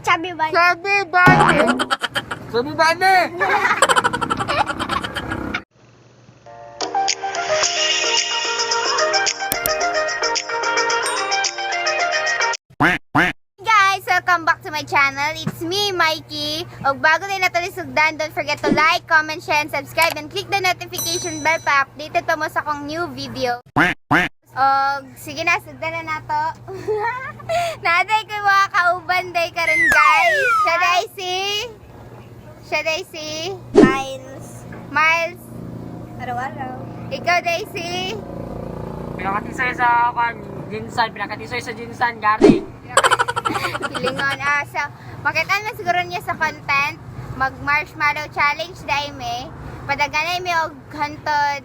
Chubby Bunny. Chubby Bunny. Chubby Bunny. Guys! Welcome back to my channel. It's me, Mikey. Og bago na nato ni sugdan, don't forget to like, comment, share, and subscribe, and click the notification bell pa updated pa mo sa akong new video. Og sige na, sugdan na nato. Naday ko mga kauban day karon, guys. Siya day si Siya day si Miles. Miles. Araw-araw. Ikaw day si Pinakatisoy sa kwan, Jinsan, pinakatisoy sa Jinsan, Gary. Hilingon. Ah, so, makita man siguro niya sa content, mag-marshmallow challenge dahil may. Padaganay may og hantod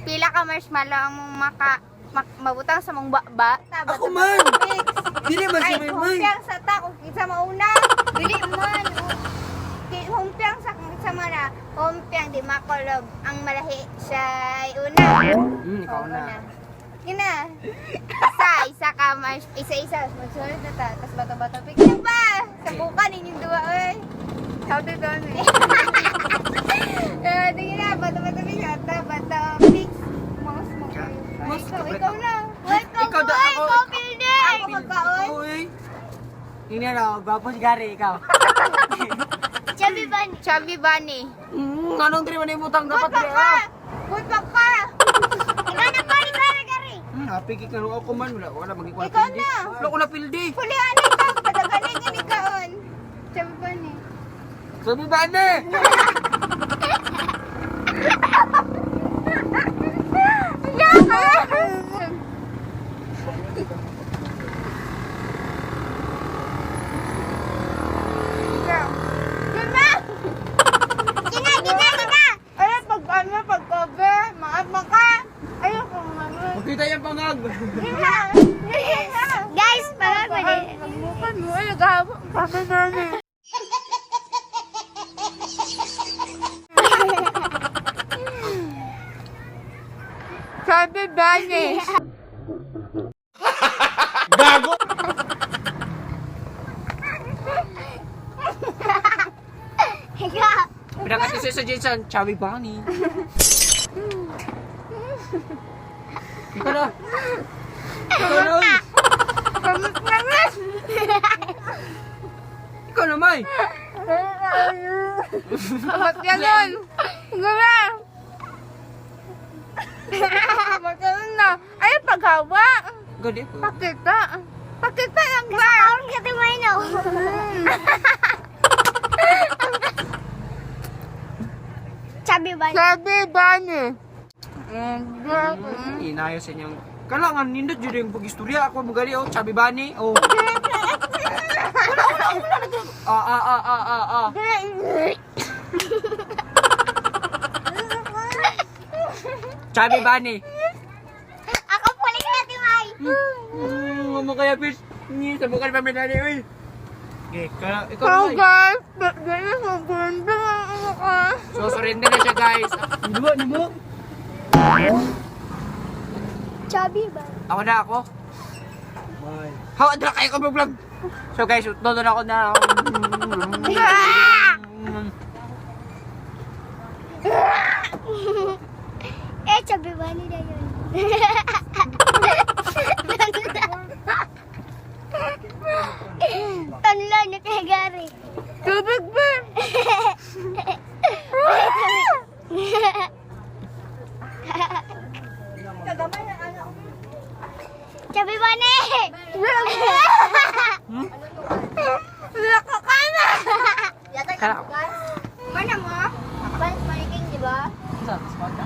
pila ka marshmallow ang mong mabutang sa mong baba. Ako man. Dili man si Ay, Maymay. humpiang sa ta kung kinsa mauna. Dili man. Humpiang sa kung kinsa mauna. Humpiang di makulog. Ang malahi siya ay una. Ikaw Oo, na. Gina. Isa, isa ka, isa-isa. Magsunod na ta. Tapos bato-bato. Pick na pa! Sabukan ninyong duwa, oy. How to do it. Eh, sige na, bato-bato pick. Bato, bato, pick. Mouse mo kayo. Ay, Mouse Ikaw, ka, ikaw na. Ikaw da ako. Ikaw, Pilde! Ako magkaon. Uy. Tingnan na, gwapo si Gary, ikaw. Chubby Bunny. Chubby Bunny. Anong trima na yung utang Good dapat pa dili ka! ah. Good pa ka! Ikaw na pa, ikaw na Gary. Happy kay kanu ako man wala wala magikuha. Ikaw na. Wala ko na pildi. Huli, ano ikaw? Padagaling ka ni kaon. Chubby Bunny. Chubby Bunny. Gina! Gina, gina, gina. Ay, pag ano, pag cover, maama ka. Ayoko, mama. Makita yung pangag. Gina! Gina! Guys, pangako din. Pagmukan mo, ay, naghahabang kami namin. Sabi Bunny. Gago. Ikaw. Pinakatisoy sa Jinsan, Chubby Bunny. Ikaw na. Ikaw na. Uy. Kamot naman. Ikaw na may. Kamot ka nun. Gula. Kamot ka nun na. Ay, paghawa. Gani ko. Pakita. Pakita lang ba? Kaon ka tumaino. Chubby Bunny. Sabi Bunny. Inayo sa inyong kalangan nindot jud yung pag-istorya ako mo gali oh Chubby Bunny oh. Wala wala wala wala. Ah ah ah ah ah ah. Chubby Bunny. Ako puli ka timay. Mo kaya bis. Ni sa bukal pa minani oy. Okay, kala ikaw So na may. guys, ganyan sa ganda ng ano ka. So, surrender na siya, guys. Nibo nibo. Chubby Bunny. Ako na ako. May. How, dra kayo ko mag-vlog. So guys, doon ako na. Eh, Chubby Bunny na yun. Tanla na kay Gary. Tubig ba? Chubby Bunny! Lako ka na! Kala ko. Mana mo? Buns Bunny King, di ba? Sa, spot ka?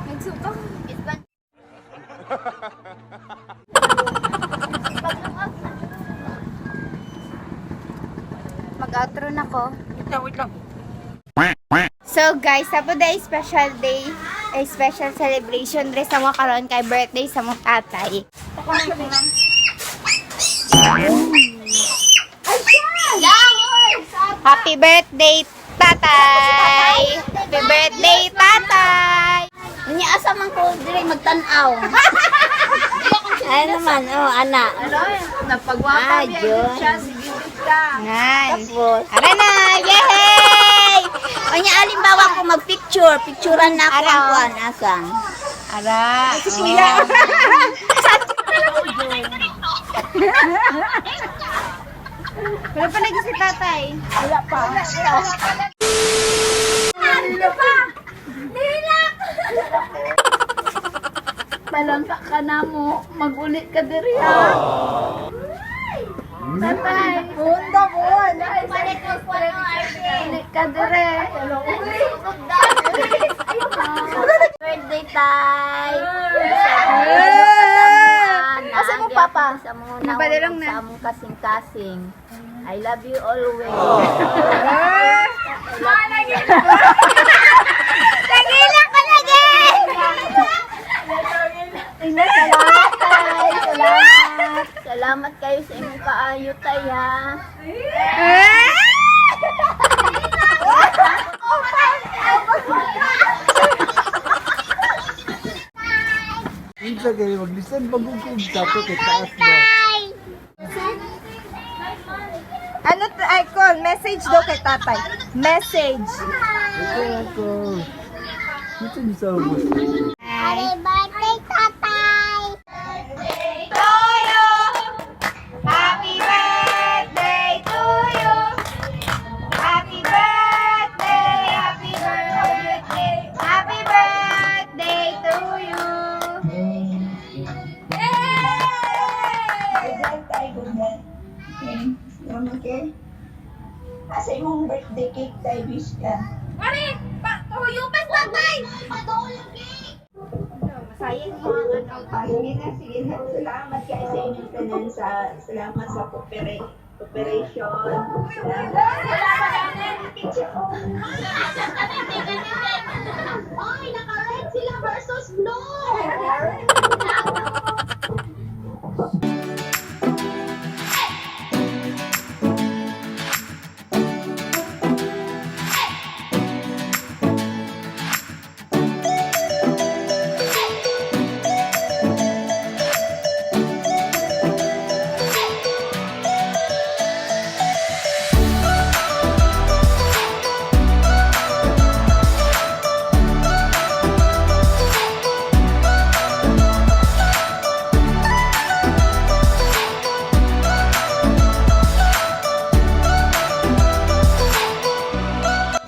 Nagsuka. It's bun. Mag-outro na ko. Wait lang, wait lang. So guys, tapo day special day, a special celebration dress sa mga karon kay birthday sa mong tatay. Happy birthday, tatay! Happy birthday, tatay! Unya asa man ko diri magtan-aw. Ay naman, oh ana. Ano, napagwapa Ah, biya yun. siya, sige. Nan. Tapos, Ara na! Yay! unya alimbawa ko magpicture, picturean na ako Ara, ang oh. kuan asa. Ara. Si Kuya. Wala pa lagi si tatay. Wala pa. Palangka ka na mo, mag-uli ka diri ha. Tatay, bunda mo. Balik ko kuan no, Uli ka diri. Birthday, tay. Asa mo, Papa? Sa mga Napadalong na. sa among kasing-kasing. I love you always. Nagilak ka lagi! Ina, salamat tay. Salamat. Salamat kayo sa imong kaayo tay ha. Minsan kayo maglisan pagugog tato kay taas na. Ano ay call message daw kay tatay. Message. Okay ako. Dito ni sa ubos. Happy birthday, tatay. To you. Happy birthday to you. Happy birthday, happy birthday, happy birthday to you. Okay. Asa imong birthday cake tayo wish ka? Mari, pa, huyupan tatay. Ah, sige na, sige na. Salamat kayo sa inyong tanan sa salamat sa cooperation. Salamat. Picture ko. Ay, naka-red sila versus blue.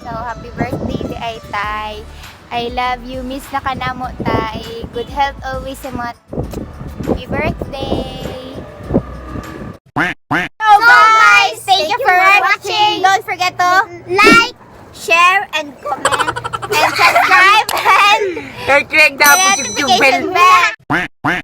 So, happy birthday di ay tay. I love you. Miss na ka namo, tay. Good health always sa mga. Happy birthday! So guys, thank you for watching. Don't forget to Like, share, and comment. and subscribe and Click the notification bell. Quack, quack.